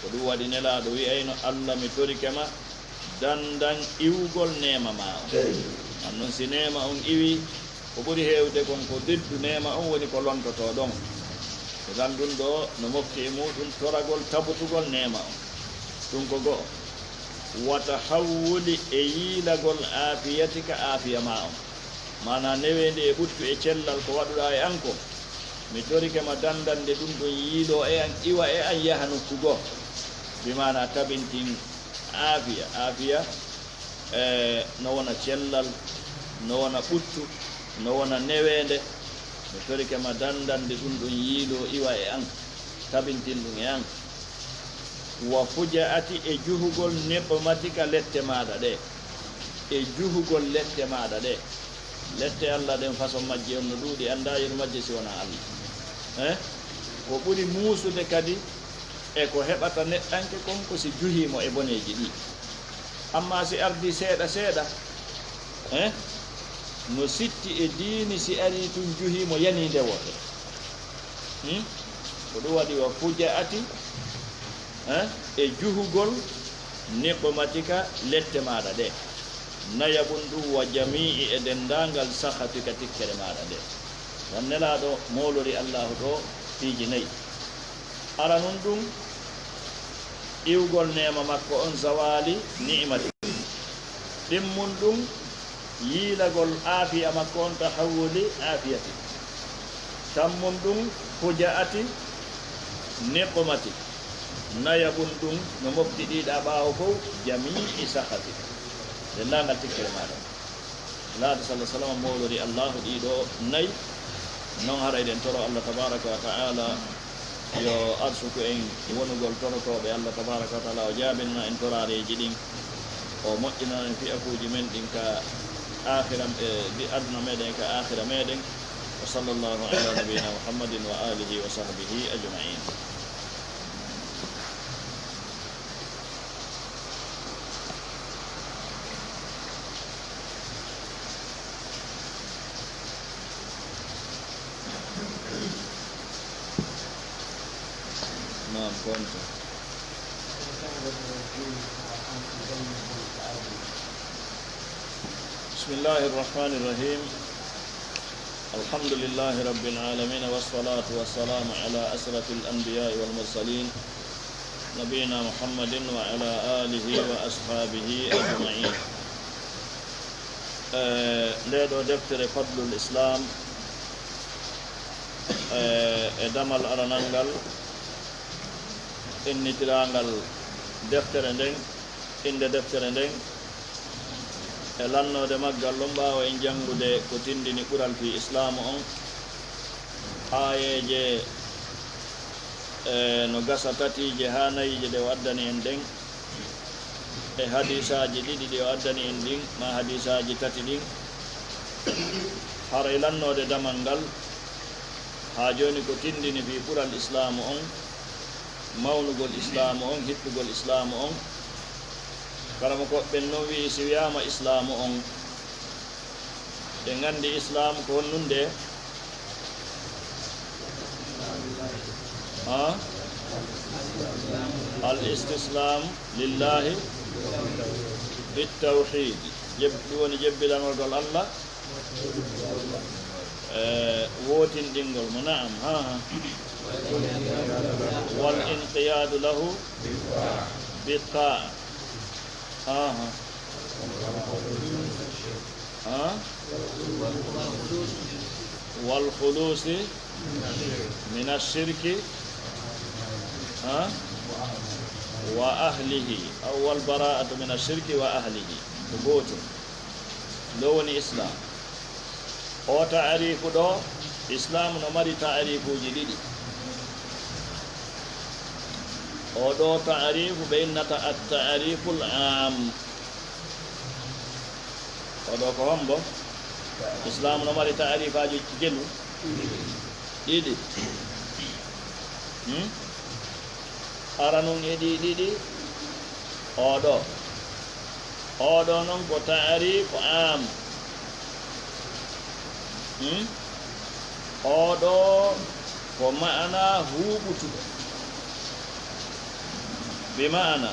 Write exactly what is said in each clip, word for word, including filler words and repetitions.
Ko ɗum waɗi Nelaaɗo wi'ayno, "Alla, mi torike ma, dandan iwugol neema maa on." An non, si neema on iwii, ko ɓuri heewde kon, ko diddu neema on woni ko lontotoo ɗon. Ko ɗan ɗun ɗoo no mofti e muuɗum toragol tabutugol neema on. Ɗun ko go'o. Wa tahawwuli, e yiilagol aafiyatika, aafiya maa on. Maanaa neweende e ɓuttu e cellal ko waɗuɗaa e an kon. Mi torike ma dandande ɗun ɗon yiiloo e an, iwa e an, yaha nokku goo. Bi maanaa tabintin aafiya. Aafiya, e, no wona cellal, no wona ɓuttu, no wona neweende. Mi torike ma dandande ɗun ɗon yiiloo, iwa e an, tabintin ɗun e an. Wa fujaati, e juhugol, niqmatika, lette maaɗa ɗe. E juhugol lette maaɗa ɗe. Lette Alla ɗen, façon majje on no ɗuuɗi, anndaa yeru majje si wonaa Alla. Eh? Ko ɓuri muusude kadi e ko heɓata neɗɗanke kon, ko si juhii mo e boneeji ɗi. Ammaa si ardii seeɗa seeɗa, eh? No sitti e diini, si arii tun juhii mo, yanii nde wootere. Hmm? Ko ɗum waɗi wa fujaati, eh, e juhugol, niqmatika, lette maaɗa ɗe. Nayabun ɗum wa jamii e denndaangal sakhatika, tikkere maaɗa nde. Ngam Nelaaɗo moolori Allaahu ɗoo piiji nayi. Aranun ɗum, iwgol neema makko on, zawaali ni'mati. Ɗimmun ɗum, yiilagol aafiya makko on, tahawwuli aafiyati. Tammun ɗum, fujaati niqmati. Nayabun ɗum, no mofti ɗiɗa ɓaawo fow, jamii sakhati. Denndaangal tikkere maaɗa. Nelaaɗo sallallaahu alayhi wa sallam moolori Allaahu ɗii ɗoo nayi. Non hara eɗen toro Allah tabaaraka wa ta'ala yo arsuku en wonugol torotooɓe Allah tabaaraka wa ta'ala, o jaabinana en toraareeji ɗin, o moƴƴinana en fiyakuuji men ɗin ka aakhira, e, di aduna meɗen e ka aakhira meɗen. Wa sallallaahu ala nabiyyina Muhammadin wa alihi wa sahbihi ajma'in. Naam, konto. بسم الله الرحمن الرحيم. الحمد لله رب العالمين، والصلاة والسلام على أشرف الأنبياء والمرسلين، نبينا محمد وعلى آله وأصحابه أجمعين. Eh, ndee ɗoo deftere Fadlul Islam, eh, e damal aranal ngal, innitirangal deftere nden, innde deftere nden, e lannoode maggal ɗon, ɓaawo en janngude ko tindini ɓural fii Islaamu on, aayeeje, e, no gasa tatiije haa nayiije ɗe o addani en ɗen, e hadiisaaji ɗiɗi ɗi o addani en ɗin, maa hadiisaaji tati ɗin, haray lannoode damal ngal, haa jooni ko tindini fii ɓural Islaamu on, mawnugol Islaamu on, hiɓɓugol Islaamu on. Karamokooɓe ɓen non wi'i, si wi'aama Islaamu on, ɓe nganndi Islaam ko honɗun nde? Ha? Al istislaam lillaahi bit tawhiid. Jeb-, ɗun woni jebbilanogol Allah. Eh, wootinɗingol mo, na'am, ha, ha. Wal inqiyaadu lahu bi taa. Ha, ha. Ha? Wal khuluusi min ashirki, ha? Wa ahlihi. Aw wal baraa'atu min ashirki wa ahlihi. Ko gootum. Ɗoo woni Islaam. Oo ta'ariifu ɗoo, Islaam no mari ta'ariifuuji ɗiɗi. Oo ɗoo ta'ariifu ɓe innata at-ta'ariiful aam. Oo ɗoo ko hombo? Islaam no mari ta'ariifaaji jelu ɗiɗi. Hmm? Aranun e ɗii ɗiɗi, oo ɗoo. Oo ɗoo non ko ta'ariif aam. Hmm? Oo ɗoo ko ma'anaa huuɓutuɗo. Bi maana,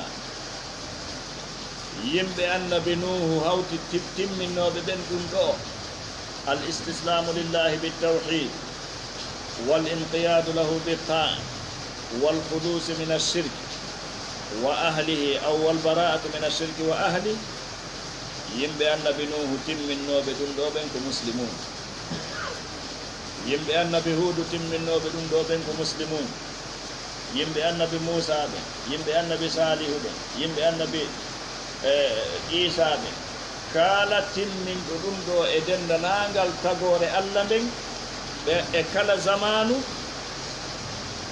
yimɓe Annabi Nuuhu hawti tim-, timminnooɓe ɓen ɗun ɗoo, al-istislaamu lillahi bit-tawhiid, wal-inqiyaadu lahu bit-taa'a, wal-khuluusi mina shirki wa ahlihi, aw wal-baraa'atu mina shirki wa ahlihi. Yimɓe Annabi Nuuhu timminnooɓe ɗun ɗoo ɓen ko muslimuun. Yimɓe Annabi Huudu timminnooɓe ɗun ɗoo ɓen ko muslimuun. Yimɓe Annabi Muusaa ɓen, yimɓe Annabi Saalihu ɓen, yimɓe Annabi, eh, Iisaa ɓen, kala timminɗo ɗun ɗoo e denndalangal tagoore Alla nden, ɓe e kala zamaanu,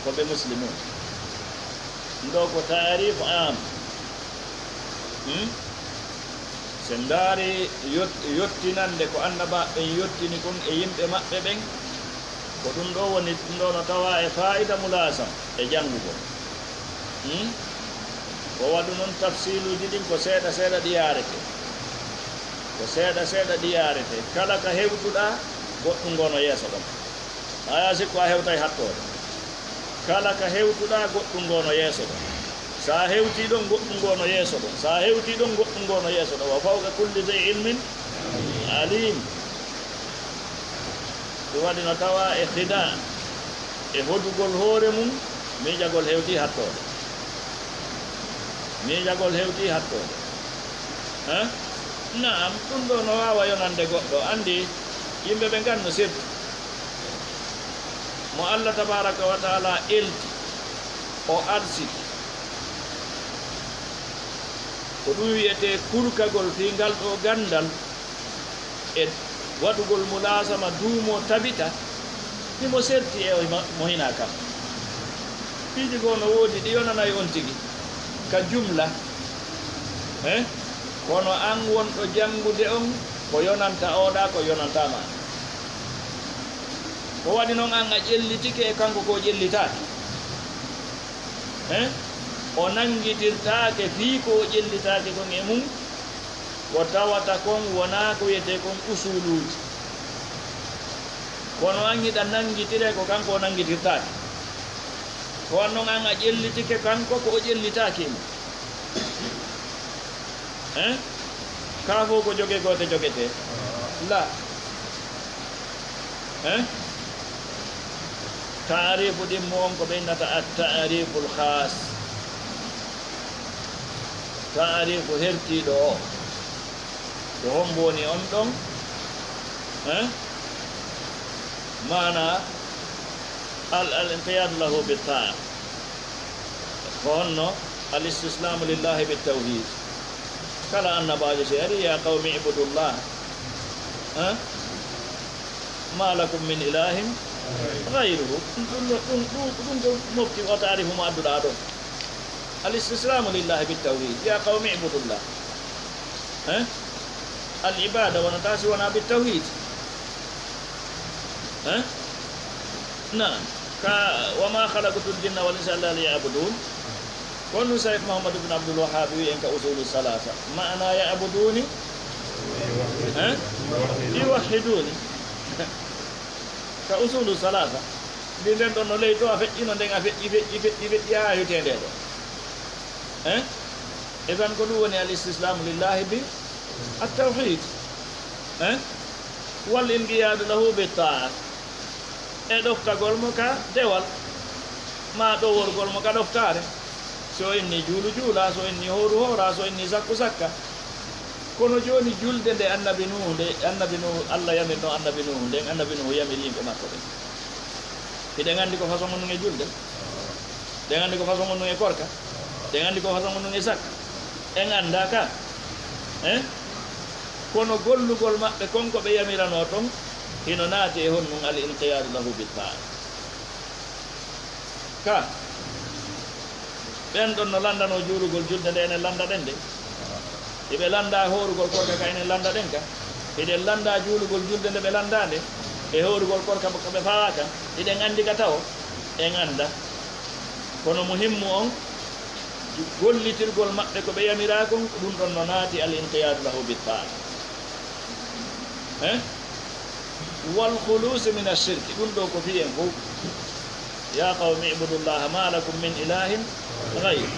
ko ɓe muslimuun. Ɗun ɗoo ko taarifu aam. Hmm? Si en ndaarii yot-, yottinannde ko annabaaɓe ɓen yottini kon e yimɓe maɓɓe ɓen, ko ɗun ɗoo woni, ɗun ɗoo no tawaa e faa'ida mulaasam e janngugol. Hmm? Ko waɗi non tafsiiluuji ɗin ko seeɗa seeɗa ɗi yaaretee. Ko seeɗa seeɗa ɗi yaaretee. Kala ka hewtuɗaa, goɗɗun goo no yeeso ɗon. A sikku a hewtay hattoode. Kala ka hewtuɗaa, goɗɗun goo no yeeso ɗon. Si a hewtii ɗon, goɗɗun goo no yeeso ɗon. Si a hewtii ɗon, goɗɗun goo no yeeso ɗon. Wa fawqa kulli dhi ilmin alim. Ɗun waɗi no tawaa e khidaa, e hodugol hoore mun, miijagol hewtii hattoode. Miijagol hewtii hattoode. Hein? Naam, ɗun ɗoo no waawa yonande goɗɗo. Anndi, yimɓe ɓe nganno sirtu. Mo Alla tabaaraka wa ta'aalaa elti, o arsiki. Ko ɗun wi'etee kurkagol fii ngal ɗoo ganndal e waɗugol mulaasama duumoo tabita, himo serti e mo hinaa kan. Piiji goo no woodi ɗi yonanay on tigi, ka jumla, eh? Kono an wonɗo janngude on, ko yonanta oo ɗaa, ko yonantaa maa. Ko waɗi non an a ƴellitike e kanko ko o ƴellitaaki. Eh? O nanngitirtaake fii ko o ƴellitaake kon e mun, ko tawata kon wonaa ko wi'etee kon usuuluuji. Kono an hiɗa nanngitiree ko kanko o nanngitirtaake. Ko non an a ƴellitike kanko ko o ƴellitaake e mun. Hein? Kaa fow ko joge goote jogetee? La. Hein? Taarifu ɗimmo on ko ɓe innata at-taariful khaas. Taarifu hertiiɗo o. Ko hombo woni on ɗon? Hein? Maana al, al inqiyaadu lahu bi taa. Ko honno? Al istislaamu lillahi bit tawhiid. Kala annabaajo si ari, "Ya qawmi ibudullah." Hein? "Ma lakum min ilahin ghayruhu." Ɗun, ɗun, ɗun, ɗun, ɗun ko mofti o taarifu mo adduɗaa ɗon. Al istislaamu lillahi bit tawhiid. "Ya qawmi ibudullah." Hein? Al ibaada wonata si wonaa bit tawhiid. Hein? Naam. Ka, "Wa ma khalaqtul jinna wal insa illa liya'budun." Kono Sayyid Muhammad ibn Abdul Wahhab wi'i en ka usulu salasa, "Ma'ana ya'buduni, eh? Yuwahhiduni." Ka usulu salasa. Ndi nden ɗon no ley to a feƴƴino nden a feƴƴi, feƴƴi, feƴƴi, feƴƴi haa hewtee nde ɗo. Eh? Idan ko ɗum woni al istislamu lillahi bi at tawhid. Eh? Wal inqiyadu lahu bi ta'a. E ɗoftagol mo ka dewal, maa ɗoworgol mo ka ɗoftaare. Si o inni juulu, juula, si o inni hooru, hoora, si o inni sakku, sakka. Kono jooni julde nde annabi Nuuhu, nde annabi Nuuhu, Alla yamirno annabi Nuuhu, nden annabi Nuuhu yamiri yimɓe makko ɓen. Hiɗen anndi ko façon mun e julde? Hiɗen anndi ko façon mun e korka? Hiɗen anndi ko façon mun e sakka? En anndaa ka? Eh? Kono gollugol maɓɓe kon ko ɓe yamiranoo ton, hino naati e honɗun? Al inqiyaadu lahu bit ta'a. Ka ɓen ɗon no lanndanoo juulugol julde nde enen lanndaɗen nde. Hiɓe lannda hoorugol korka ka enen lanndaɗen ka. Hiɗen lannda juulugol julde nde ɓe lannda nde. E hoorugol korka ka ɓe fawaa kan. Hiɗen anndi ka tawo? En annda. Kono muhimmu on, gollitirgol maɓɓe ko ɓe yamiraa kon, ko ɗun ɗon no naati al inqiyaadu lahu bit ta'a. Eh? Wal khuluusi min ash-shirk, ɗun ɗoo ko fii en fow. Ya qawmi ibudullaha ma lakum min ilahin ghayr.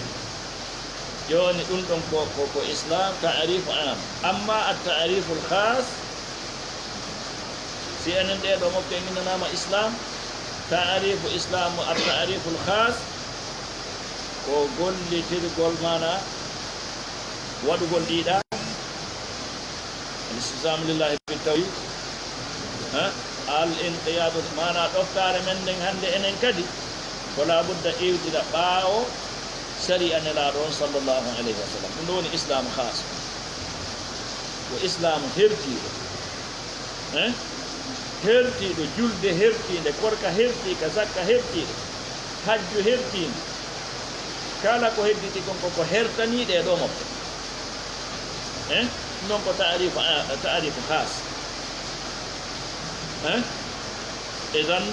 Jooni ɗun ɗon ko, ko, ko Islam, ta'arifu am. Amma at-ta'ariful khas, si enen ɗee ɗoo mofte en innanaama Islam, ta'arifu Islam, at-ta'ariful khas, ko gollitirgol maana waɗugol ɗiɗa, al-iltizamu lillahi bit-tawhid, ha? Al-inqiyadu, maana ɗoftaare men nden hande enen kadi, ko laabudda iwtida ɓaawo sari'a Nelaaɗo on sallallahu alayhi wa sallam. Ɗum ɗo woni Islam khas. Ko Islam hertiiɗo. Eh? Hertiiɗo, julde hertiinde, korka hertiika, zakka hertiiɗo, hajju hertiinde. Kala ko hedditi kon ko, ko hertanii ɗee ɗoo mofte. Eh? Non ko ta'arifu, a, ta'arifu khas. Eh? Idan,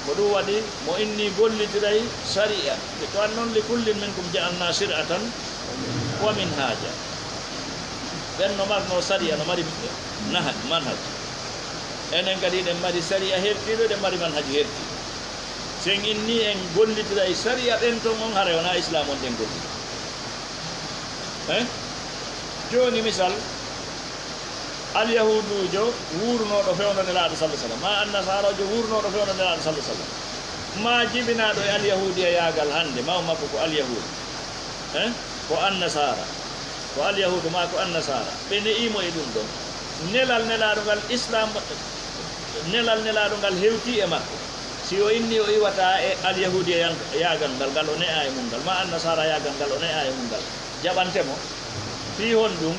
ko ɗum waɗi mo inni gollitiray sari'a. Ko an non, "Li kullin minkum ja'alna shir'atan wa minhaja." Ɓen no marno sari'a, no mari nahaj, manhaj. Enen kadi eɗen mari sari'a hertiiɗo, eɗen mari manhaj hertiiɗo. Si en inni en gollitiray sari'a ɓen ton on, haray wonaa Islaam on ɗen gollitira. Eh? Jooni misal, alyahuuduujo wuurnooɗo fewndo Nelaaɗo sallallahu alaihi wasallam, maa annasaaraajo wuurnooɗo fewndo Nelaaɗo sallallahu alaihi wasallam, maa jibinaaɗo e alyahuudiyayaagal hande, maw makko ko alyahuudi. Eh? Ko annasaara, ko alyahuudu maa ko annasaara. Ɓe ne'ii mo e ɗum ɗon. Nelal Nelaaɗo ngal Islaam, nelal Nelaaɗo ngal hewtii e makko. Si o inni o iwataa e alyahuudiya yan-, yaagal ngal, ngal o ne'aa e mum ngal, maa annasaara yaagal ngal o ne'aa e mum ngal, jaɓante mo? Fii honɗum?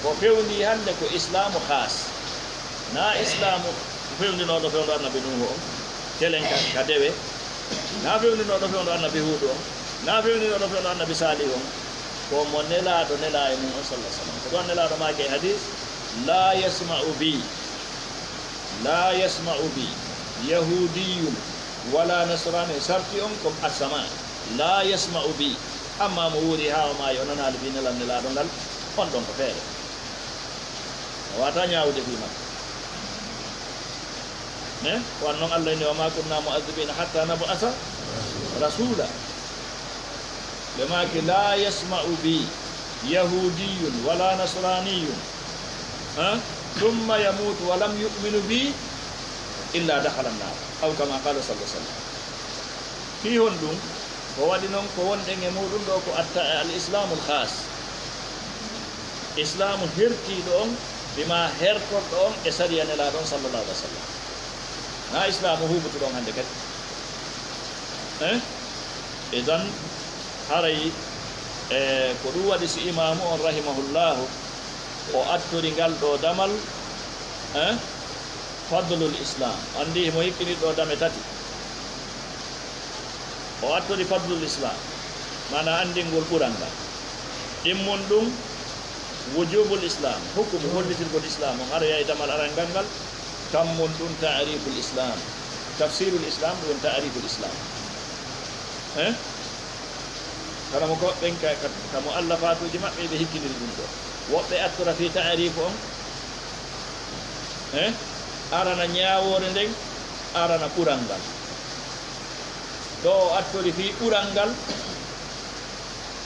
Ko fewndii hannde ko Islaamu khaas, naa Islaamu fewndinooɗo fewndo Annabi Nuuhu on, telen ka, ka dewe, naa fewndinooɗo fewndo Annabi Huudu on, naa fewndinooɗo fewndo Annabi Saalihu on, ko mo Nelaaɗo nelaa e mum on, sallallahu alaihi wasallam. Ko ɗon Nelaaɗo maaki e hadiis, "Laa yasma'u bi, laa yasma'u bi yahuudiyyun wala nasraani," sarti on ko as-samaa'. "Laa yasma'u bi," amma mo wuuri haa o maayi, o nanaali fii nelal Nelaaɗo ngal, on ɗon ko feere. O waawataa ñaawude fii makko. Ne? Ko an non Allah inni, "Wa maa kunnaa mu'adhibiina hattaa nab'asa rasuula." Ɓe maaki, "Laa yasma'u bi yahuudiyyun wala nasraaniyyun, ha? Thumma yamuutu wa lam yu'minu bi illa dakhala an-naar." Aw kama qaala sallallahu alaihi wasallam. Fii honɗum? Ko waɗi non ko wonɗen e muuɗum ɗoo ko atta-, al-islaamul khaas. Islaamu hertiiɗo on, bimaa hertorɗo on e sariya Nelaaɗo on sallallahu alaihi wasallam. Naa islaamu huubutuɗo on hannde kadi. Eh? Idan, haray, e, ko ɗum waɗi si imaamu on rahimahullahu, o attori ngal ɗoo damal, eh? Fadlul Islam. Anndi himo hikkini ɗoo dame tati. O attori fadlul Islam, maanaa anndingol ɓural ngal. Ɗimmun ɗum, wujubul Islam, hukumu hollitirgol Islam on, hara yahi damal arangal ngal. Kammun ɗum, ta'riful Islam, tafsirul Islam, ɗum woni ta'riful Islam. Eh? Kala mo ko ɓen ka, ka, ka mo Allah faatuuji maɓɓe, ɓe hikkiniri ɗum ɗoo. Woɓɓe attora fii ta'rifu on, eh? Arana ñaawoore nden, arana ɓural ngal. Ɗo o attori fii ɓural ngal,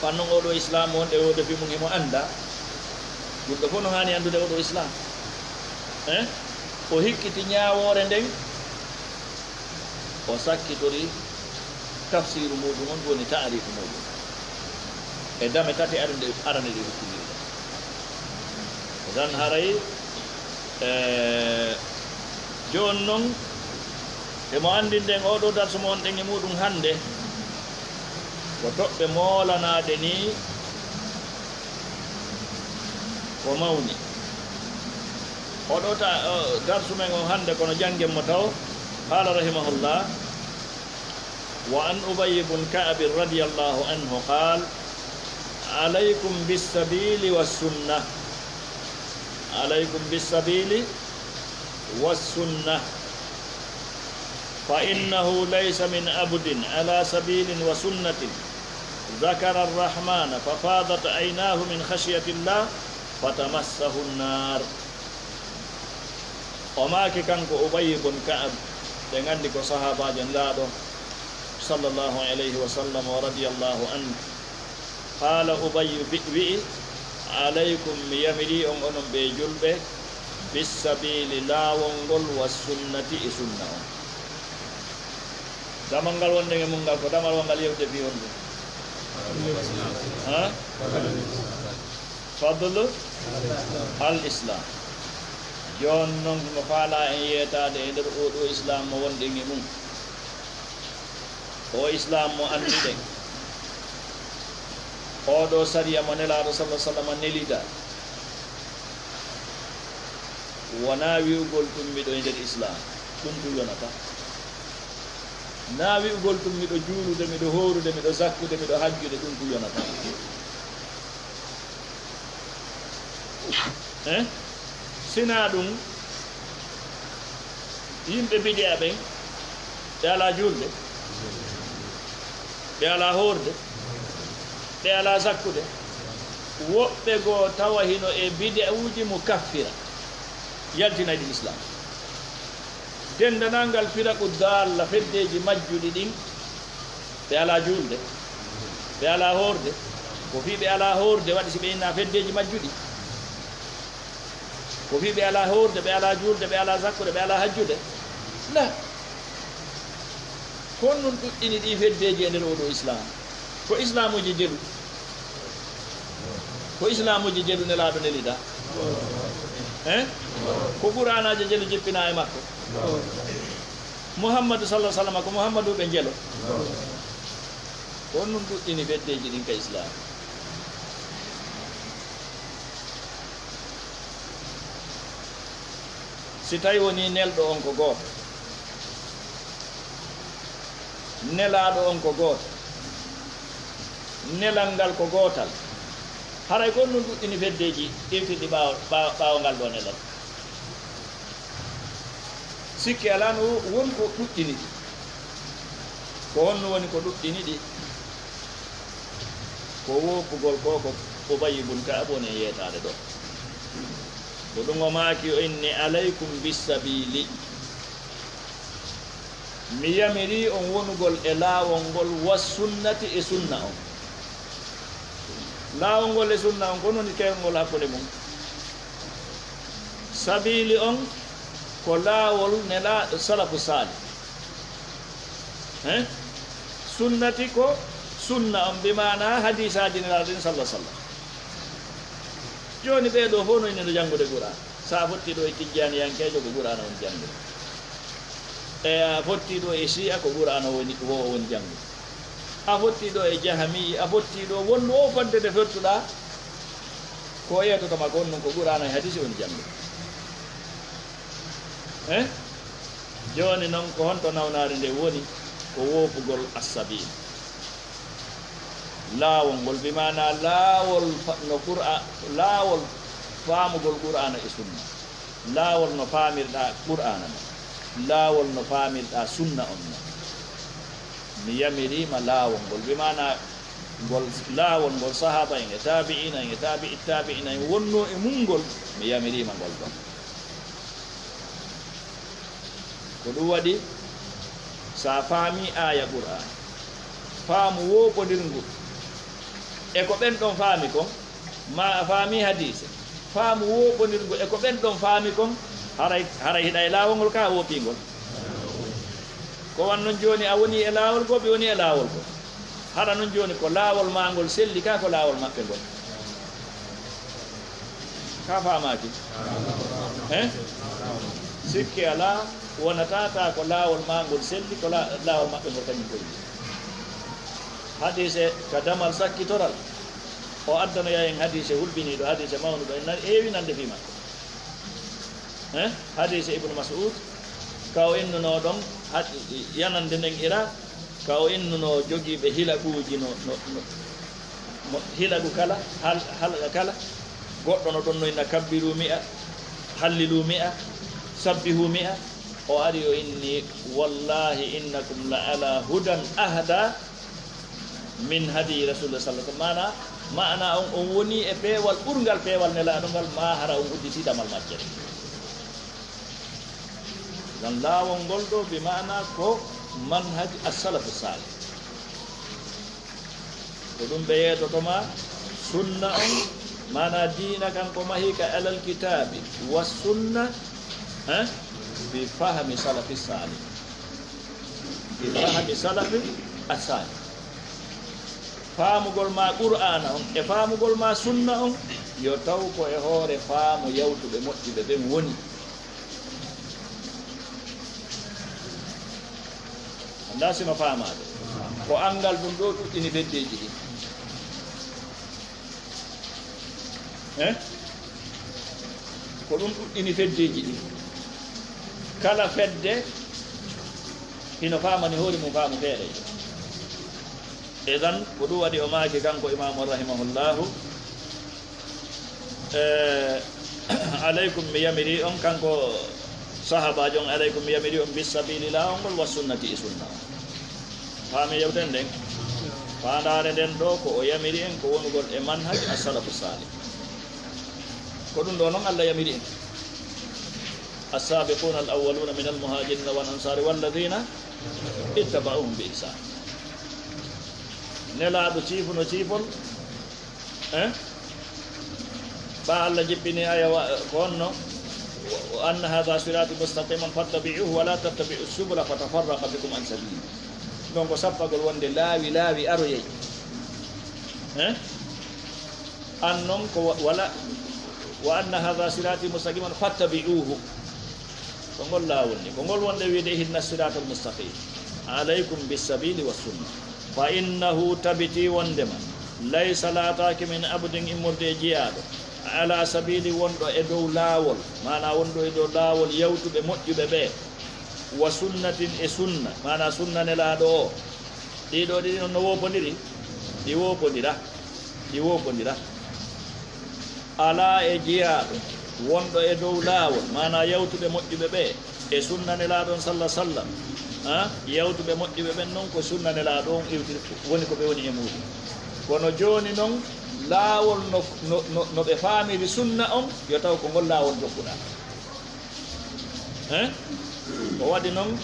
fanno oo ɗoo Islaamu on, e oo defi mum himo annda, ɗum ɗo fof no haani anndude oo ɗoo Islaam. Eh? O hikkiti ñaawoore nden, o sakkitori tafsiiru muuɗum on, ɗum woni ta'ariifu muuɗum. E dame tati arande, arande ɗe hukkundiri ɗen. Tan haray, e, jooni non, e mo anndinden oo ɗoo darsu mo wonɗen e muuɗum hannde, ko toɓɓe moolanaade nii ko mawni. Oo ɗoo ta-, o, darsu men on hannde, kono janngen mo taw. Qaala rahimahullah, وعن أبي بن كعب رضي الله عنه قال: عليكم بالسبيل والسنة، عليكم بالسبيل والسنة، فإنه ليس من عبد على سبيل وسنة ذكر الرحمن ففاضت عيناه من خشية الله فتمسه النار. O maaki kanko Ubayy bun Ka'ab, ɓe nganndi ko sahaabaajo Nelaaɗo, sallallahu alayhi wa sallam wa radiyallahu anhu. Qaala Ubayyu bi-, wi'i, "Alaykum, mi yamirii on, onon ɓee julɓe, bissabiili, laawol ngol, wa sunnati, e sunna on." Damal ngal wonɗen e mun ngal, ko damal wongal yewte fii honɗun? Ha? Fadlu al islam. Jooni non, no faalaa en yeetaade e nder oo ɗoo islam mo wonɗen e mun. O islam mo annduɗen, oo ɗoo sariya mo Nelaaɗo, sallallahu alaihi wasallam, nelida, wonaa wi'ugol tun miɗo e nder islam, ɗun tun yonataa. Naa wi'ugol tun miɗo juulude, miɗo hoorude, miɗo zakkude, miɗo hajjude, ɗun tun yonataa. Eh? Sinaa ɗun, yimɓe bidi'a ɓen, ɓe alaa juulde, ɓe alaa hoorde, ɓe alaa zakkude. Woɓɓe goo tawa hino e bidi'uuji mukaffira, yaltinayɗi Islam. Denndanangal firaqu daalla, feddeeji majjuɗi ɗin, ɓe alaa juulde, ɓe alaa hoorde. Ko fii ɓe alaa hoorde waɗi si ɓe innaa feddeeji majjuɗi. Ko fii ɓe alaa hoorde, ɓe alaa juulde, ɓe alaa zakkude, ɓe alaa hajjude. La. Ko honɗun ɗuɗɗini ɗii feddeeji e nder oo ɗoo Islaam? Ko Islaamuuji jelu. Ko Islaamuuji jelu Nelaaɗo nelidaa. Eh? Ko Qur'aanaaje jelu jippinaa e makko. Muhammadu sallallahu alaihi wasallam ko Muhammadu ɓe jelo. Ko honɗun ɗuɗɗini feddeeji ɗin ka Islaam? Si tawi wonii nelɗo on ko gooto, nelaaɗo on ko gooto, nelal ngal ko gootal, haray ko honɗun ɗuɗɗini feddeeji ɗin fii ɓaawo, ɓaawo, ɓaawo ngal ɗoo nelal? Sikke alaa no won ko ɗuɗɗini ɗi. Ko honno woni ko ɗuɗɗini ɗi? Ko woopugol ko ko Ubayy ibn Ka'ab woni e yeetaade ɗoo. Ko ɗun o maaki, o inni, "Alaykum bissabiili." Mi yamirii on wonugol e laawol ngol, wa sunnati, e sunna on. Laawol ngol e sunna on, ko honɗun woni keewol ngol hakkunde mun? Sabiili on ko laawol nelaaɗo salafu saalih. Hein? Sunnati ko sunna on, bi maanaa hadiisaaji Nelaaɗo ɗin, sallallahu alaihi wasallam. Jooni ɓee ɗoo fow no inni no janngude Qur'aana. Si a fottii ɗoo e tijjaaniyankeejo, ko Qur'aana woni janngude. E a fottii ɗoo e Shi'a, ko Qur'aana woni, wo woni janngude. A fottii ɗoo e Jahami, a fottii ɗoo wonno o fodde nde fottuɗaa, ko o yeetoto ma kon non ko Qur'aana e hadiisi woni janngude. Eh? Jooni non, ko honto nawnaari nden woni? Ko woopugol as-sabiil. Laawol ngol, bi maanaa laawol fa-, no Qur'a-, laawol faamugol Qur'aana e Sunna. Laawol no faamirɗaa Qur'aana non. Laawol no faamirɗaa Sunna on non. Mi yamiriima laawol ngol, bi maanaa ngol laawol ngol sahaaba en e taabi'iina en e taabi'i taabi'iina en wonnoo e mun ngol, mi yamiriima ngol ɗon. Ko ɗun waɗi, si a faamii aaya Qur'aana, faamu woopondirngu e ko ɓen ɗon faami kon, maa a faamii hadiise, faamu woopondirngu e ko ɓen ɗon faami kon, haray, haray hiɗa e laawol ngol kaa a woopii ngol. Ko wan non jooni a wonii e laawol goo, ɓe wonii e laawol goo. Hara non jooni ko laawol maa ngol selli kaa ko laawol maɓɓe ngol? Ka faamaaki? Hein? Sikke alaa, wonataa taa ko laawol maa ngol selli, ko la-, laawol maɓɓe ngol kañum koy. Hadiise ka damal sakkitoral, o addanoya en hadiise hulɓiniiɗo, hadiise mawnuɗo, en nani heewi nande fii makko. Eh, hadiise Ibnu Mas'ud, ka o innunoo ɗon, had-, yanande nden ira, ka o innunoo jogiiɓe hilaguuji no, no, no, mo-, hilagu kala, hal-, halqa kala, goɗɗo no ɗon no inna, "Kabbiru mi'a, hallilu mi'a, sabbihu mi'a." O ari o inni, "Wallahi innakum la ala hudan ahda min hadi Rasulullah sallallahu alaihi wasallam." Maana, maana on, on woni e peewal ɓurngal peewal Nelaaɗo ngal, maa hara on udditii damal majjere. Ngam laawol ngol ɗoo, bi maana ko manhaj as-salafu saalih. Ko ɗum ɓe yeetoto ma sunna on, maanaa diina kan ko mahii ka alal kitaabi wa sunna, eh, bi fahmi salafi saalih. Bi fahmi salafi asaalih. Faamugol ma Qur'aana on e faamugol ma sunna on, yo taw ko e hoore faamu yawtuɓe moƴƴuɓe ɓen woni. Anndaa si no faamaade. Ko anngal ɗum ɗoo ɗuɗɗini feddeeji ɗin. Eh? Ko ɗum ɗuɗɗini feddeeji ɗin. Kala fedde hino faamani hoore mum faamu feere. Idan, ko ɗum waɗi o maaki kanko Imaamu rahimahullahu, Eh, alaykum, mi yamiri on, kanko sahaabaajo on, alaykum, mi yamiri on, bis sabili, laawol ngol, wa sunnati, e sunna on. Faami yewten nden? Faandaare nden ɗoo, ko o yamiri en, ko wonugol e manhaj as-salafu saalih. Ko ɗum ɗoo non Allah yamiri en. As-saabiquuna al-awwaluuna mina al-muhaajiriina wal ansaari walladiina ittaba'uuhum bi ihsaan. Nelaaɗo ciifuno ciifol, Eh? Ɓaa Allah jippini aya wa-, ko honno? "Wa anna haadha siraati mustaqiman fattabi'uuhu wa laa tattabi'u subula fatafarraqa bikum an sabiili." Ɗon ko sappagol wonde laawi, laawi aroyay. Eh? An non ko wa-, wala, "Wa anna haadha siraati mustaqiman fattabi'uuhu." Ko ngol laawol ni, ko ngol wonde wiide, "Ihdina siraatal mustaqim, alaykum bis sabili was sunna." Fa innahu, tabitii wondema, laysa, laataaki, min abdin, immorde e jiyaaɗo, ala sabili, wonɗo e dow laawol, maanaa wonɗo e dow laawol yawtuɓe moƴƴuɓe ɓe, wa sunnatin, e sunna, maanaa sunna Nelaaɗo o. Ɗii ɗoo ɗiɗi non no woopondiri? Ɗi woopondira. Ɗi woopondira. Alaa e jiyaaɗo wonɗo e dow laawol, maanaa yawtuɓe moƴƴuɓe ɓe, e sunna Nelaaɗo on salla sallam. Ah, yawtuɓe moƴƴuɓe ɓen non ko sunna Nelaaɗo on iwtiri, woni ko ɓe woni e muuɗum. Kono jooni non, laawol no, no, no, no ɓe faamiri sunna on, yo taw ko ngol laawol jokkuɗaa. Eh? Ko waɗi non,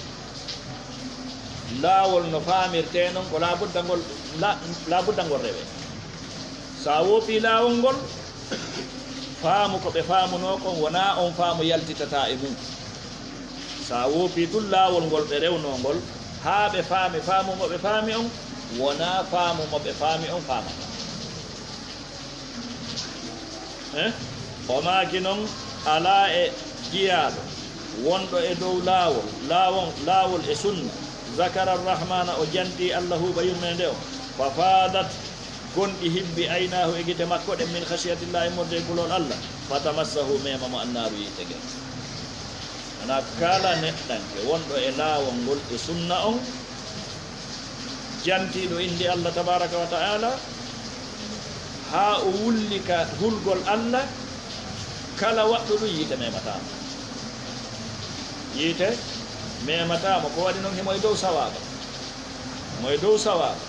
laawol no faamirtee non, ko laabudda ngol, la-, laabudda ngol rewee. So a woopii laawol ngol, faamu ko ɓe faamunoo kon wonaa on faamu yaltitataa e mum. So a woopii tun laawol ngol ɓe rewnoo ngol, haa ɓe faami faamu mo ɓe faami on, wonaa faamu mo ɓe faami on faamata. Eh? O maaki non, alaa e jiyaaɗo wonɗo e dow laawol, laawol, laawol e sunna, zakara Rahmaana, o jantii Alla huuɓa yurmeende on, fa faadat, gonɗi hibbi, aynaahu, e gite makko ɗen, min khashiyatillaahi, immorde e kulol Alla, fa tamassahu, meema mo annaaru, yiite ngen. Ana kala neɗɗanke wonɗo e laawol ngol e sunna on, jantiiɗo innde Allah tabaaraka wa ta'ala, haa o wulli ka hulgol Allah, kala waɗɗo ɗum, yiite memataa mo. Yiite memataa mo. Ko waɗi non, himo e dow sawaaba. Himo e dow sawaaba.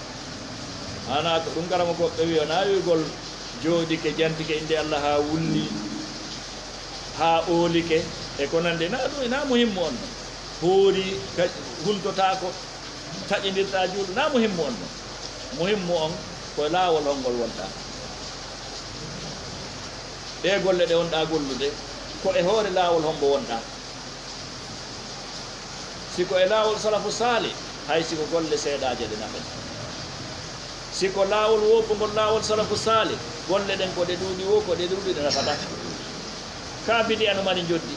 Hanaa ko ɗum kala mo goɗɗo wi'o, naa wi'ugol jooɗike, jantike innde Allah haa wulli, haa oolike, e ko nanndi. Naa ɗum, naa muhimmu on non. Hoori, ka-, huntotaako. Taƴindirɗaa juuɗe, naa muhimmu on non. Muhimmu on ko e laawol hongol wonɗaa. Ɗee golle ɗe wonɗaa gollude, ko e hoore laawol hombo wonɗaa. Si ko e laawol salafu saalih, hay si ko golle seeɗaaje ɗe naɓen. Si ko laawol woopungol, laawol salafu saalih, golle ɗen ko ɗe ɗuuɗi woo, ko ɗe ɗuuɗi ɗe nafataa. Ka bidi'a no mari njoddi.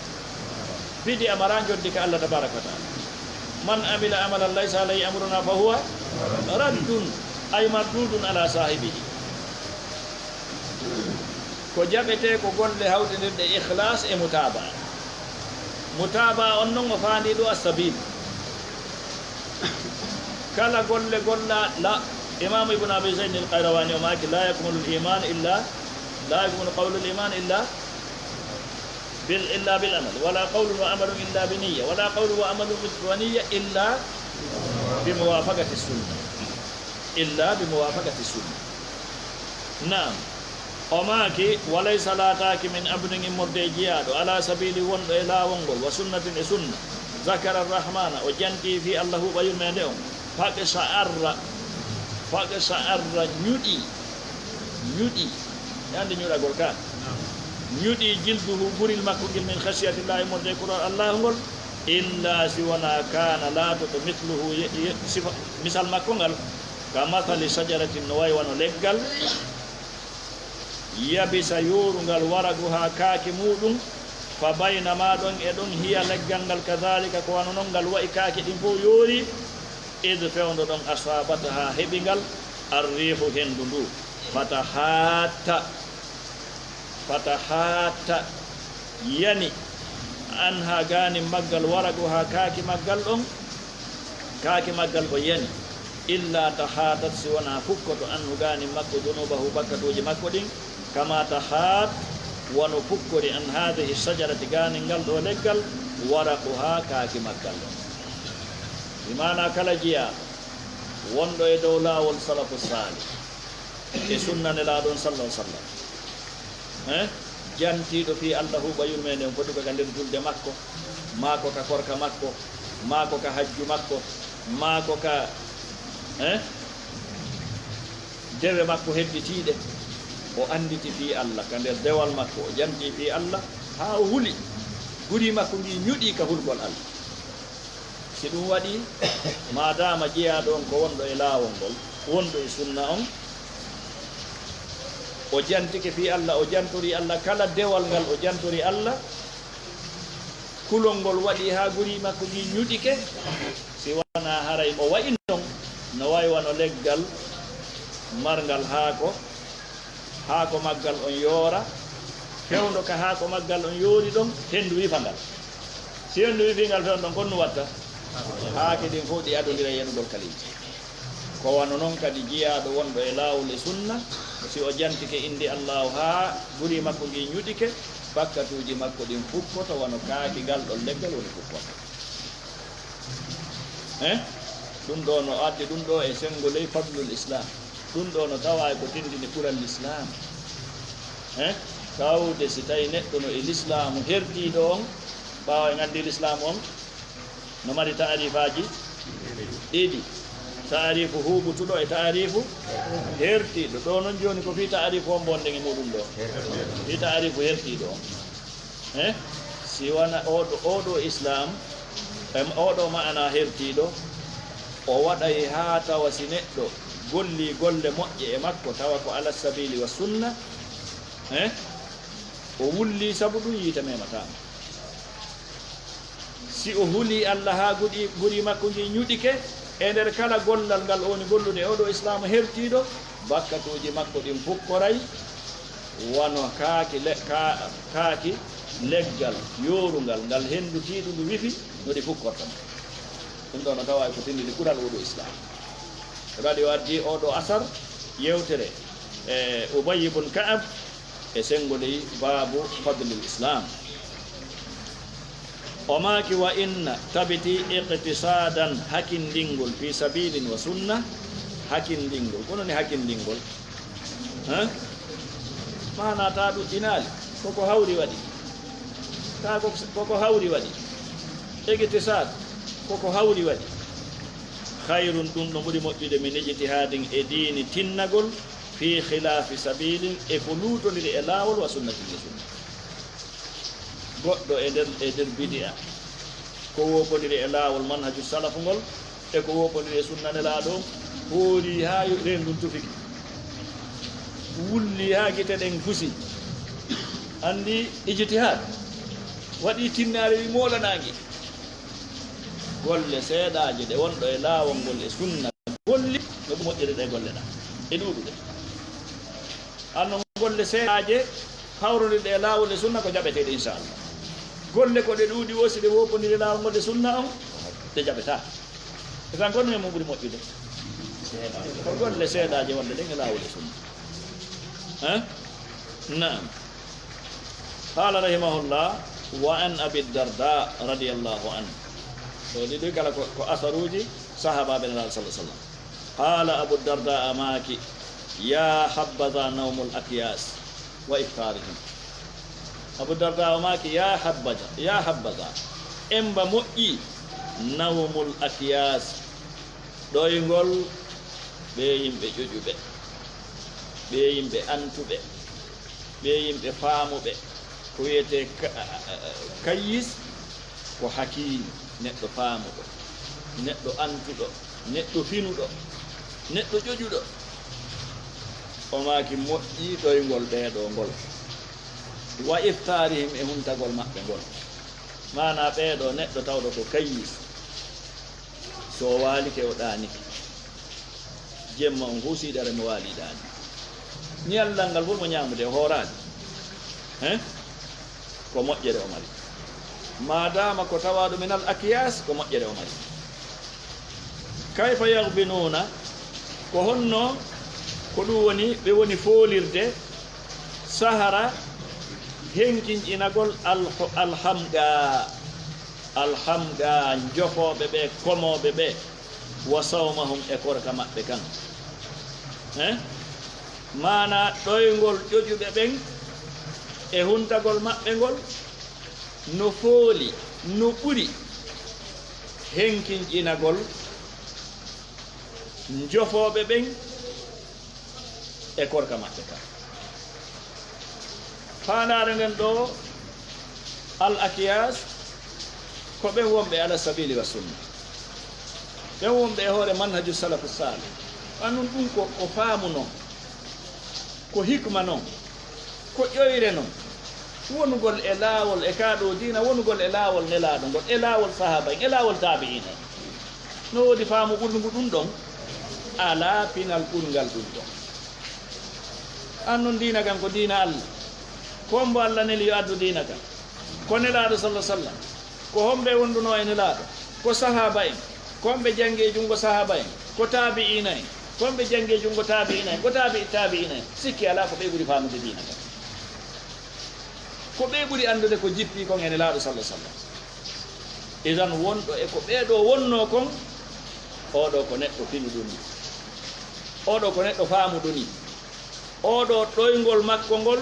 Bidi'a maraa njoddi ka Allah tabaaraka wa ta'ala. "Man amila amalan laysa alayhi amruna fa huwa raddun, ay mardudun ala saahibihi." Ko jaɓetee ko golle hawtindirɗe ikhlaas e mutaabaa. Mutaabaa on non o faandii ɗo as-sabiil. Kala golle golla-, la, Imaamu Ibn Abi Zayd al-Qayrawani o maaki, "La yakmulu al-iman illa, la yakmulu qawlu al-iman illa bil, illa bil amal, wala qawlun wa amalun illa bi niyya, wala qawlun wa amalun wa niyya illa bi muwafaqati sunna." Illa bi muwafaqati sunna. Naam. O maaki, "Wa laysa, laataaki, min abdin, immorde e jiyaaɗo, ala sabili, wonɗo e laawol ngol, wa sunnatin, e sunna, zakara Rahmaana, o jantii fii Alla huuɓa yurmeende on, faqsha'arra, Faqsa'arra, ñuɗi, ñuɗi, e annde ñuɗagol ka? Ñuɗi, jilduhu, guril makko ngel, min khashyatillahi, morde e kulol Allahu ngol, illa si wonaa kaana, laatoto, mithluhu, ye-, ye-, sifa, misal makko ngal, ka mathali shajaratin, no wayi wano leggal, yabisa, yoorungal, waraquha, kaaki muuɗum, fa baynama, ɗon e ɗon, hiya, leggal ngal, kadhalika, ko wano non ngal wa'i, kaaki ɗin fow yoori, id, fewndo ɗon, asabataha, heɓi ngal, arriihu, hendu ndu, fatahaatta, fatahaatta, yani, anha, gaanin maggal, waraquha, kaaki maggal ɗon, kaaki maggal ko yani, illa tahaatat, si wonaa fukkoto, anhu, gaanin makko, junubahu, bakkatuuji makko ɗin, kama tahaat, wano fukkori, an haadihi shajarati, gaanin ngal ɗoo leggal, waraquha, kaaki maggal ɗon. Bi maanaa kala jiyaaɗo wonɗo e dow laawol salafu saalih, e sunna Nelaaɗo on, sallallahu alaihi wasallam. Eh? Jantiiɗo fii Alla huuɓa yurmeende on, foti ko ka nder julde makko, maa ko ka korka makko, maa ko ka hajju makko, maa ko ka, eh? Dewe makko hedditiiɗe. O annditi fii Alla ka nder dewal makko, o jantii fii Alla, haa o huli. Guri makko ngii ñuɗii ka hulgol Alla. Si ɗum waɗii, maadaama jeyaaɗo on ko wonɗo e laawol ngol, wonɗo e sunna on, o jantike fii Alla, o jantorii Alla, kala dewal ngal o jantorii Alla, kulol ngol waɗii haa guri makko ngii ñuɗike, si wanaa haray o wa'i non, no wa'i wano leggal marngal haako, haako maggal on yoora, fewndo ka haako maggal on yoori ɗon, henndu wifa ngal. Si henndu wifii ngal fewndo ɗon, ko honɗun watta? Kaaki ɗin fow ɗi adondira e yanugol ka leydi. Ko wano non kadi jiyaaɗo wonɗo e laawol e sunna, si o jantike innde Allaahu haa guri makko ngii ñuɗike, bakkatuuji makko ɗin fukkoto wano kaaki ngal ɗon leggal woni fukkoto. Eh? Ɗum ɗoo no addi ɗum ɗoo e senngo ley fadlul Islam. Ɗum ɗoo no tawaa e ko tindini ɓural Lislaam. Eh? Tawde si tawi neɗɗo no e Lislaamu hertiiɗo on, ɓaawo en anndi Lislaamu on no mari taarifaaji ɗiɗi. Taarifu huuɓutuɗo e taarifu hertiiɗo. Ɗoo non jooni ko fii taarifu on bonɗen e muɗum ɗoo. Fii taarifu hertiiɗo on. Eh? Si wana oo ɗoo, oo ɗoo Islaam, em, oo ɗoo ma'ana hertiiɗo, o waɗay haa tawa si neɗɗo gollii golle moƴƴe e makko, tawa ko ala sabiili wa sunna, eh? O wullii sabu ɗum yiite memataa mo. Si o hulii Alla haa guri, guri makko ngii ñuɗike, e nder kala gollal ngal o woni gollude e oo ɗoo Islaamu hertiiɗo, bakkatuuji makko ɗin fukkoray wano kaaki le-, ka-, kaaki leggal yoorungal, ngal henndu tiiɗundu wifi, no ɗi fukkorta mo. Ɗum ɗoo no tawaa e ko tindini ɓural oo ɗoo Islaamu. Ko ɗum waɗi o addi oo ɗoo asar yewtere e Ubayy ibn Ka'ab, e senngo ley baabu fadlil Islam. O maaki, "Wa inna, tabiti, iqtisaadan, hakindingol, fi sabilin wa sunna, hakindingol." Ko non woni hakindingol? Hein? Maanaa taa ɗuɗɗinaali, koko hawri waɗi. Taa ko, koko hawri waɗi. Iqtisaad, koko hawri waɗi. Khayrun, ɗum no ɓuri moƴƴude, min ijtihaadin, e diini tinnagol, fi khilaafi sabilin, e ko luutondiri e laawol, wa sunnatin, e sunna. Goɗɗo e nder, e nder bidi'a, ko woopondiri e laawol manhaju salafu ngol, e ko woopondiri e sunna Nelaaɗo on, hoori haa yo-, reendu ndun tufike. Wulli haa gite ɗen fusi. Anndi ijtihaad. Waɗi tinnaare wi moolanaange. Golle seeɗaaje ɗe wonɗo e laawol ngol e sunna golli, no ɗum moƴƴiri ɗe golle ɗaa. E ɗuuɗude. Anno golle seeɗaaje hawrondirɗe e laawol e sunna ko jaɓeteeɗe, inchallah. Golle ko ɗe ɗuuɗi wo, si ɗe woopondiri laawol ngol e sunna on, ɗe jaɓetaa. E tan kono e mum ɓuri moƴƴude. Ko golle seeɗaaje wonɗe ɗen e laawol e sunna. Hein? Naam. Qaala rahimahullah, wa an Abi Darda radiyallahu anhu. So ɗi ɗi kala ko, ko asaruuji sahaabaaɓe Nelaaɗo sallallahu alaihi wasallam. Qaala Abu Darda maaki, "Ya habbaza nawmul akyaas wa iftaarihim." Abu Darda o maaki, "Ya habbaza, ya habbaza, emba moƴƴi nawmul akyaas, ɗoyngol Ɓee yimɓe ƴoƴuɓe, ɓee yimɓe antuɓe, ɓee yimɓe faamuɓe. Ko wi'etee ka-, kayyis, ko hakiim, neɗɗo faamuɗo, neɗɗo antuɗo, neɗɗo finuɗo, neɗɗo ƴoƴuɗo. O maaki moƴƴii ɗoyngol ɓee ɗoo ngol. Wa iftaarihim, e huntagol maɓɓe ngol. Maanaa ɓee ɗoo neɗɗo tawɗo ko kayyis. So o waalike, o ɗaanike. Jemma on fow siidare mo waali ɗaani. Ñallal ngal fow mo ñaamude, o hooraali. Hein? Ko moƴƴere o mari. Maadaama ko tawaaɗo minal akyaas, ko moƴƴere o mari. Kayfa yagbinuuna, ko honno, ko ɗum woni, ɓe woni foolirde, sahara, henkinƴinagol al-, alhamga, alhamga, njofooɓe ɓe, komooɓe ɓe. Wa sawmahum, e korka maɓɓe kan. Eh? Maanaa ɗoyngol ƴoƴuɓe ɓen e huntagol maɓɓe ngol no fooli, no ɓuri henkinƴinagol njofooɓe ɓen e korka maɓɓe kan. Faandaare nden ɗoo, al akyaas, ko ɓen wonɓe ala sabili wa sunna. Ɓen wonɓe e hoore manhaju salafu saalih. Anun ɗun ko, ko faamu non, ko hikma non, ko ƴoyre non. Wonugol e laawol e kaa ɗoo diina, wonugol e laawol Nelaaɗo ngol, e laawol sahaaba en, e laawol taabi'iina en. No woodi faamu ɓurngu ɗun ɗon? Alaa pinal ɓurngal ɗun ɗon. Annon diina kan ko diina Alla. Ko hombo Alla neli yo addu diina kan? Ko Nelaaɗo, salla sallam. Ko homɓe wondunoo e Nelaaɗo? Ko sahaaba en. Ko homɓe janngi e junngo sahaaba en? Ko taabi'iina en. Ko homɓe janngi e junngo taabi'iina en? Ko taabi'i taabi'iina en. Sikki alaa ko ɓe ɓuri faamude diina kan. Ko ɓe ɓuri anndude ko jippii kon e Nelaaɗo, salla sallam. Idan, wonɗo e ko ɓee ɗoo wonnoo kon, oo ɗoo ko neɗɗo finuɗo nii. Oo ɗoo ko neɗɗo faamuɗo nii. Oo ɗoo ɗoyngol makko ngol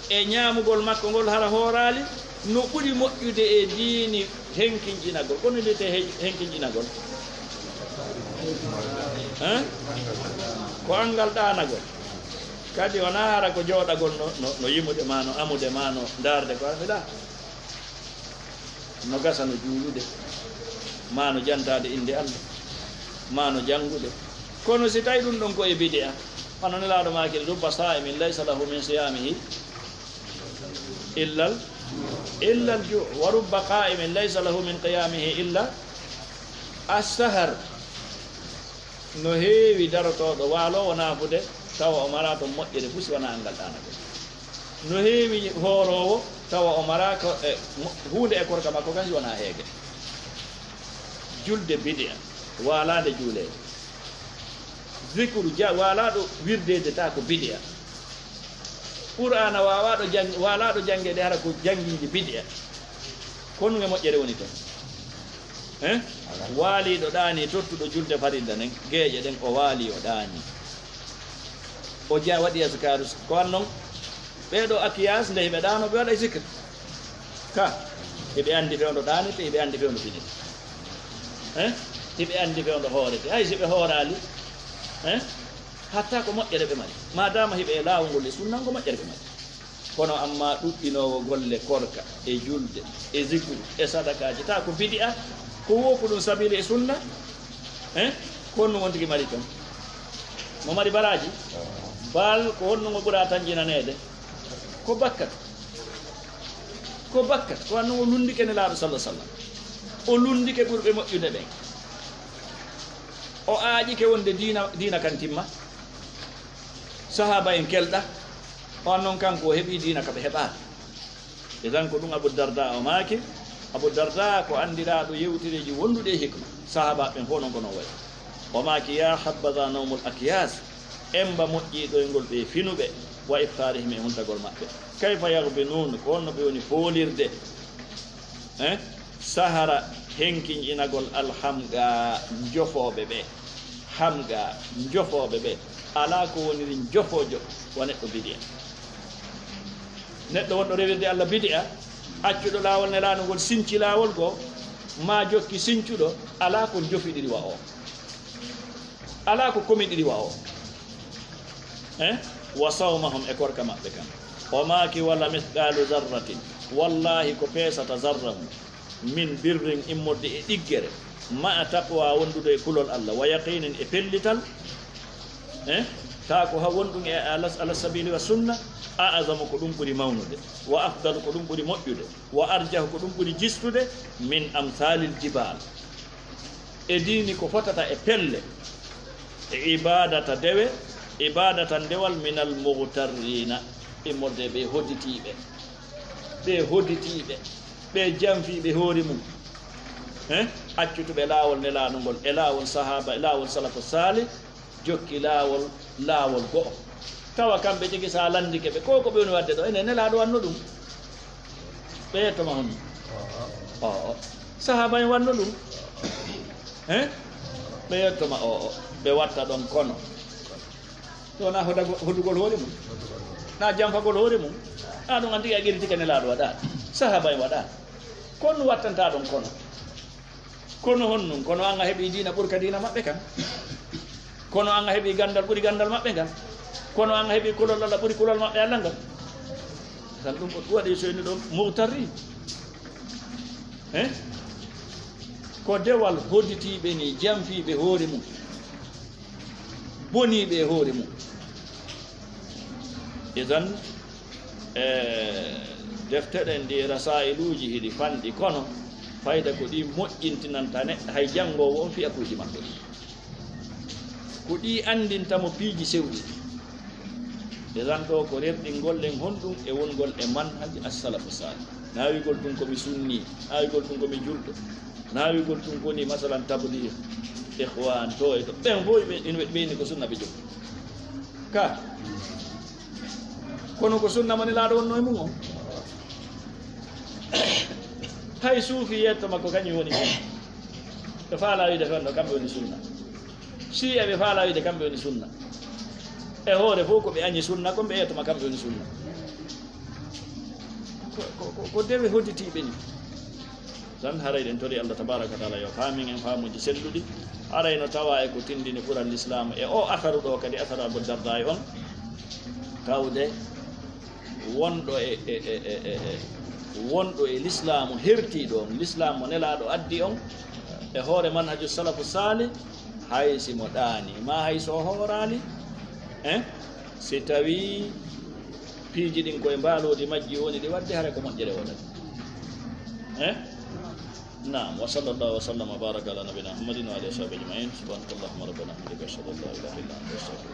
e ñaamugol makko ngol hara hooraali no ɓuri moƴƴude e diini henkinƴinagol. Ko no wi'etee he-, henkinƴinagol? Hein? Ko anngal ɗaanagol. Kadi wonaa hara ko jooɗagol no, no, no yimude maa, no amude maa, no ndaarde ko armiɗaa. No gasa no juulude, maa no jantaade innde Alla, maa no janngude. Kono si tawi ɗun ɗon ko e bidi'a, hono Nelaaɗo maaki, "Rubba saa'imin laysa lahu min siyaamihi illal, illal ju', wa rubba qaa'imin laysa lahu min qiyaamihi illa as-sahar." No heewi darotooɗo waaloowo naafude, tawa o maraa ton moƴƴere fuu si wanaa anngal ɗaanagol. No heewi hooroowo, tawa o maraa ko, e, mo-, huunde e korka makko kan si wanaa heege. Julde bidi'a, waalaande juuleede. Zikru ja-, waalaaɗo wirdeede taa ko bidi'a. Qur'aana waawaaɗo jang-, waalaaɗo janngeede hara ko janngiiji bidi'a. Ko honɗun e moƴƴere woni ton? Hein? Waaliiɗo ɗaanii, tottuɗo julde farilla nden, geeƴe ɗen, o waalii, o ɗaanii. O jaa waɗi azkaaru, ko an non, ɓee ɗoo akiyaas nde hiɓe ɗaanoo, ɓe waɗay zikr. Ka, hiɓe anndi fewndo ɗaanete, hiɓe anndi fewndo finete. Hein? Hiɓe anndi fewndo hoorete. Hay si ɓe hooraali, hein? Hatta ko moƴƴere ɓe mari. Maadaama hiɓe e laawol ngol e sunna, ko moƴƴere ɓe mari. Kono amma ɗuɗɗinoowo golle korka e julde e zikru e sadakaaji, taa ko bidi'a, ko woo ko ɗun sabiili e sunna, eh? Ko honno won tigi mari ton? Mo mari baraaji? Bal ko honno ngo ɓura tanƴinaneede? Ko bakkat. Ko bakkat. Ko honno ngo lunndike Nelaaɗo sallallaahu alayhi wa sallam. O lunndike ɓurɓe moƴƴude ɓen. O aaƴike wonde diina, diina kan timma. Sahaaba en kelɗa, on non kanko o heɓii diina ka ɓe heɓaaka. Idan ko ɗun Abu Darda o maaki. Abu Darda ko anndiraaɗo yewtereeji wonduɗi e hikma. Sahaabaaɓe ɓen fow non ko non wayi. O maaki, "Yaa habbaza nawmul akyaas, emba moƴƴii ɗoyngol ɓee finuɓe, wa iftaarihim e huntagol maɓɓe. Kayfa yaghbinuun, ko honno ɓe woni foolirde?" Eh? Sahara henkinƴinagol alhamga njofooɓe ɓe. Hamga njofooɓe ɓe. Alaa ko woniri njofoojo wa neɗɗo bidi'a. Neɗɗo wonɗo rewirde Alla bidi'a, accuɗo laawol Nelaaɗo ngol, sinci laawol goo, maa jokki sincuɗo, alaa ko njofiɗiri wa o. Alaa ko komi ɗiɗi wa o. Eh? Wa sawmahum, e korka maɓɓe kan. O maaki, "Wala mithqalu zarratin." Wallahi, ko peesata zarra mum. Min birrin, immorde e ɗiggere. Ma'a taqwa, wondude e kulol Allah. Wa yaqinin, e pellital. Eh? Taa ko ha wonɗum e ala, ala sabili wa sunna. A'zamu, ko ɗum ɓuri mawnude. Wa afdalu, ko ɗum ɓuri moƴƴude. Wa arjahu, ko ɗum ɓuri jistude. Min amsalil jibal. E diini ko fotata e pelle, e ibadata dewe, ibadata ndewal minal mughtarrina, immorde ɓe hoditiiɓe, ɓe hoditiiɓe, ɓe janfiiɓe hoore mum, eh? Accutuɓe laawol nelaaɗo ngol, e laawol sahaaba, e laawol salafu saalih, jokki laawol, laawol go'o. Tawa kamɓe tigi, so a landike ɓe, ko ko ɓe woni waɗde ɗo? Enen Nelaaɗo wanno ɗum. Ɓe yetto ma honno? O, o. Sahaaba en wanno ɗum. Hein? Ɓe yetto ma o, o. Ɓe watta ɗon kono. Ɗo na hodago-, hodugol hoore mum. Na janfagol hoore mum. Na ɗum anndi a ƴellitike Nelaaɗo waɗaani. Sahaaba en waɗaani. Kono wattanta ɗon kono. Kono honɗum? Kono an a heɓi diina ɓurka diina maɓɓe kan. Kono an a heɓi gandal ɓuri gandal maɓɓe ngal. Kono an a heɓi kulol Allah ɓuri kulol maɓɓe Allah ngal. Tan ɗum ko waɗi so eni ɗon mughtarri. Hein? Ko dewal hoditiiɓe ni, janfiiɓe hoore mum. Boniiɓe e hoore mum. Idan, e defte ɗen ɗi, rasailuuji hiɗi fanɗi, kono fayda ko ɗi moƴƴintinanta neɗɗo, hay janngoowo on fiyakuuji maɓɓe ɗin. Ko ɗi anndinta mo piiji sewɗi. Idan ɗo ko rerɗingol ɗen honɗum e wongol e manhaji as-salafu salih. Naawigol ɗum ko mi sunni, naawigol ɗum ko mi julɗo. Naawigol tun ko ni, masalan, tabligh, ikhwan, to e to. Ɓen fof ɓe, ɓe, ɓe ni ko sunna ɓe jogii. Ka. Kono ko sunna mo Nelaaɗo wonno e mum on. Hay suufi yetto makko kañum woni. Ɓe faalaa wiide fenno, kamɓe woni sunna. Shi'a ɓe faalaa wiide kamɓe woni sunna. E hoore fof ko ɓe añi sunna, kon ɓe yetto ma kamɓe woni sunna. Ko, ko, ko, ko dewe hodditiiɓe ni. Tan haray ɗen tori Allah tabaraka wa taala yo faamin en faamuuji selluɗi. Haray no tawa e ko tindini ɓural Lislaamu e o asaru ɗo kadi, asaru Abu Darda on, tawde wonɗo e, e, e, e, e, e, wonɗo e Lislaamu hertiiɗo on, Lislaamu mo Nelaaɗo addi on, e hoore manhaju salafu saalih, hay si mo ɗaani, maa hay so o hooraali, eh, si tawii piiji ɗin ko e mbaaloodi majji woni ɗi waɗde, haray ko moƴƴere wonata. Eh? Naam, wa sallallahu wa sallam wa baraka ala nabina Muhammadin wa alihi wa sahbihi ajma'in. Subhanaka Allahumma rabbana wa bihamdika, ashhadu an la ilaha illa anta, astaghfiruka.